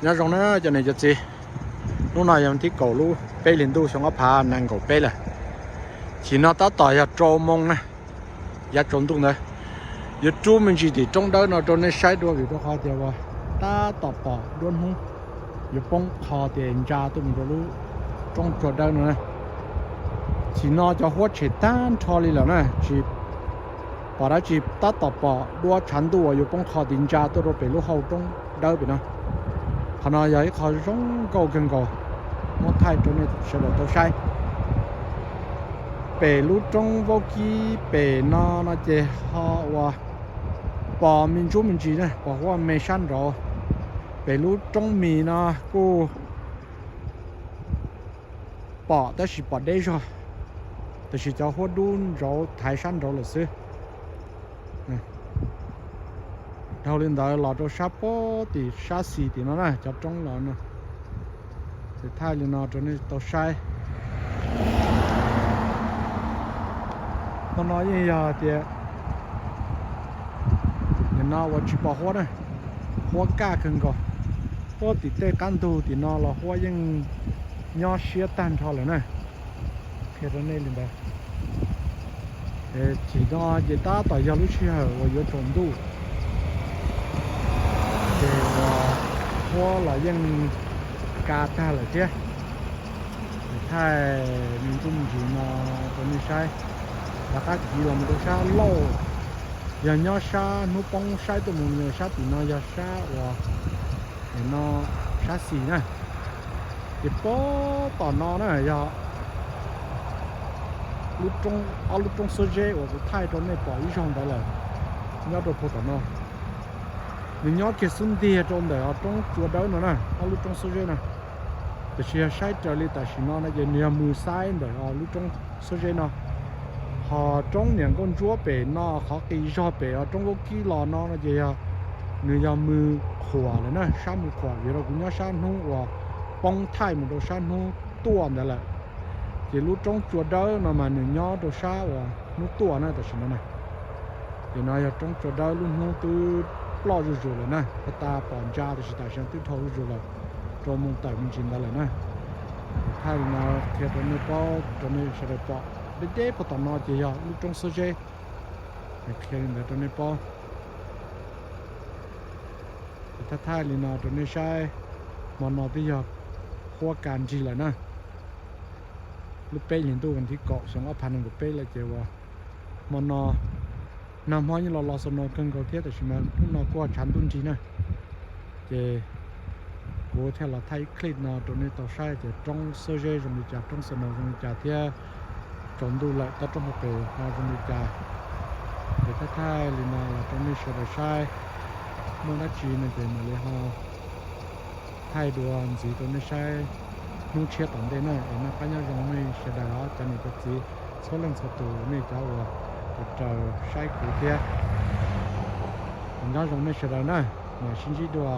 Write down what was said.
Nyob zoo na cov niam cov txiv, hnub no yog thib kaum lub peb hlis ntuj xyoo ob phav nees nkaum peb lawm. Chim no tab tom yog rau moo na, yav tsaus ntuj ntawd. Yuav rub me ntsis tim roob dawb no rau nej saib dua vim rau qhov tias uas tab tom pom duab hnub yuav poob qho tias ntsa tuaj mus rau lub roob tsua dawb no na. Chim no cov huab tshem tag nrho li lawm na, tsis pom dab tsi, tab tom pom duab tshav ntuj uas yuav poob qho tim ntsa tuaj rau pem lub hauv roob dawb pem no. Qhov no yog ib qho zoo nkauj kawg nkaus, muab thaij rau nej sawv daws tau saib. Pem lub roob vaub kib pem no no ces ho uas pom me ntsuab me ntsis na, pom huab me sab nraud. Pem lub roob mis no kuj pom tab sis pom deb zog, tab sis cov huab dub nraud thaiv sab nraud lawm xwb. Dhau li ntawd los rau sab pob tim sab xis tim no na, cov roob los no. Ces thaij li no rau nej tau saib. Hmo no yeej yog tias nim no uas tsis pom huab na, huab kaj kawg nkaus. Huab tim tej qab ntug tim no los huab yeej nyob siab tag nrho lawm na. Qhia rau nej li ntawd. Chim no ces tab tom yog lub sij hawm uas yuav tsaus ntuj, ces uas huab los yeej ka tag lawm thiab. Thaij me ntsuab me ntsis no rau nej saib. Rov qab kiv los mus rau sab lauj, yog nyob sab hnub poob saib tuaj mus sab tim no yog sab uas no sab xis na. Ces pob tom no na yog ob lub roob xuab zeb uas kuv thaij rau nej pom ib zaug ntawd lawm, nyob rau puag tom no. Nws nyob kiag xub ntiag rau ntawm roob tsua dawb no na, ob lub roob xuab zeb no. Tiam sis yog saib raws li tam sim no no ces nws yog mus xaib ntawm lub roob xuab zeb no. Ho roob niam nkauj ntsuab pem no qhov qis zog pem roob vaub kib los no no ces yog nws yog mus qhuam lawm na, sab mus qhuam vim rau kuv nyob sab hnub uas poob thaij mus rau sab hnub tuaj ntawd lawm. Ces lub roob tsua dawb no mas nws nyob rau sab uas hnub tuaj na tam sim no na. Ces no yog roob tsua dawb lub hnub twb ploj zuj zus lawm na, tag tas pom ntsa tab sis tam sim no twb dhau zuj zus lawm, rau moo tawm me ntsis ntawd lawm na. Thaij li no qhia rau nej paub rau nej sawv daws pom deb deb puag tom no ces yog lub roob xuab zeb. Qhia li ntawd rau nej paub. Ces thaij thaij li no rau nej saib, hmo no twb yog huab ka nrig lawm na. Lub peb hlis ntuj vas thib kaum xyoo ob phav nees nkaum peb lawm ces uas hmo no nag hmo yeej los los snow kawg nkaus thiab tab sis mas hnub no kuj tshav ntuj nrig na. Ces kuv thiaj los thaij ib clip no rau nej tau saib tias roob xuab zeb zoo li cas, roob snow zoo li cas thiab tsaus ntuj lawm toj roob hauv pes ho zoo li cas. Ces thaij thaij li no los rau nej sawv daws saib, muaj dab tsi no ces mam li ho thaij dua ntxiv rau nej saib hnub tshiab tom ntej na. Es noj qab nyob zoo nej sawv daws os cov niam cov txiv txhua leej txhua tus, nej cov uas raws saib kuv thiab. Nyob zoo nej sawv daws na, mam sib ntsib dua.